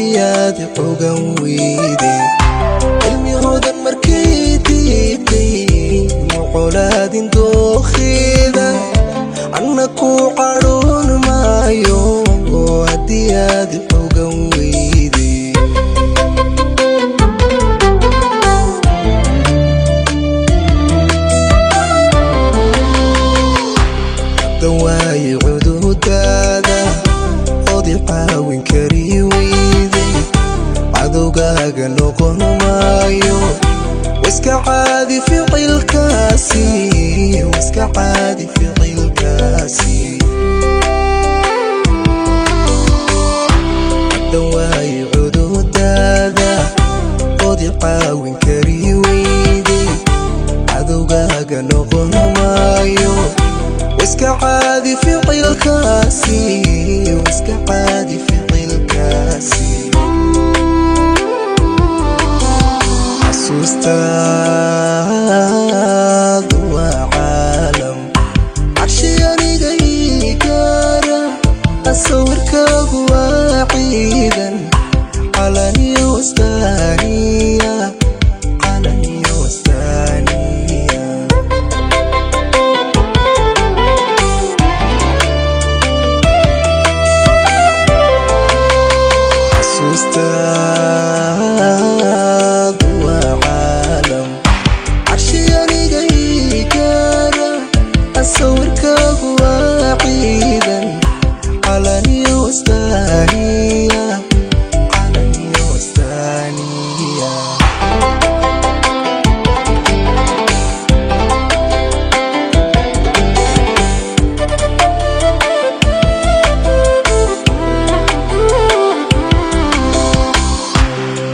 Haddii aad xogan weyday cilmi hodan markay diiday, mucolaadin dookheeda, anna ku cadhoon maayo haddii aad xogan weyday. Haddan waaye cududaada ood i caawin kari weyday, cadowgaaga noqon maayo. Iska caadi ficilkaasi, iska caadi ficilkaasi. Haddan waaye cududaada ood i caawin kari weyday, cadowgaaga noqon maayo. Iska caadi ficilkaasi, iska caadi ficilkaasi. Xasuustaadu waa caalam carshi aniga ii gaara, sawirkaagu waa ciidan calaniyo astaaniya, calaniyo astaaniya. Xasuustaadu waa caalam carshi aniga ii gaara, sawirkaagu waa ciidan calaniyo astaaniya, calaniyo astaaniya.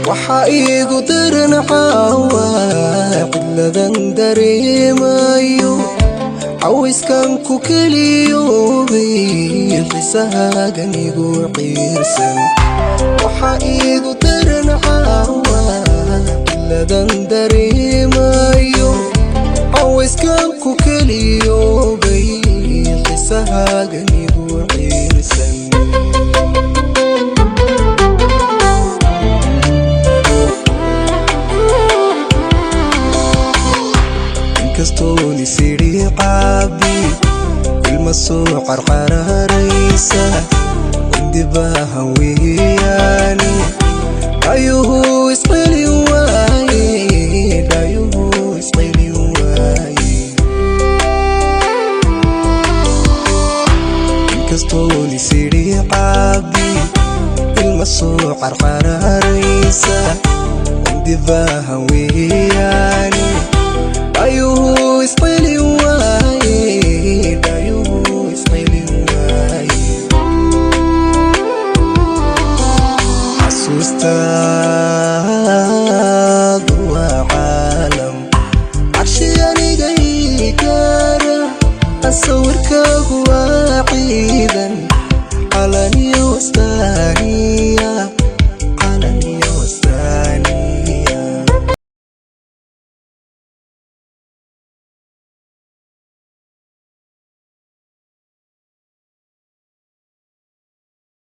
Waxaa iigu daran caawa cidladan dareemayo, cawayskan ku keliyoobay, xisahaagan igu ciirsan. Waxaa iigu daran caawa cidladan dareemayo, cawayskan ku keliyoobay, xisahaagan igu ciirsan. Inkastoon isidhi caabi, ilma soo qarqararaysa indibaahan weeyaani, dhayuhu isqeli waaye, dhayuhu isqeli waaye. Inkastoon isidhi caabi, ilma soo qarqararaysa indibaahan weeyaani, dhayuhu isqeli waaye, dhayuhu isqeli waaye. Xasuustaadu waa caalam carshi aniga ii gaara, sawirkaagu waa ciidan calaniyo astaaniya.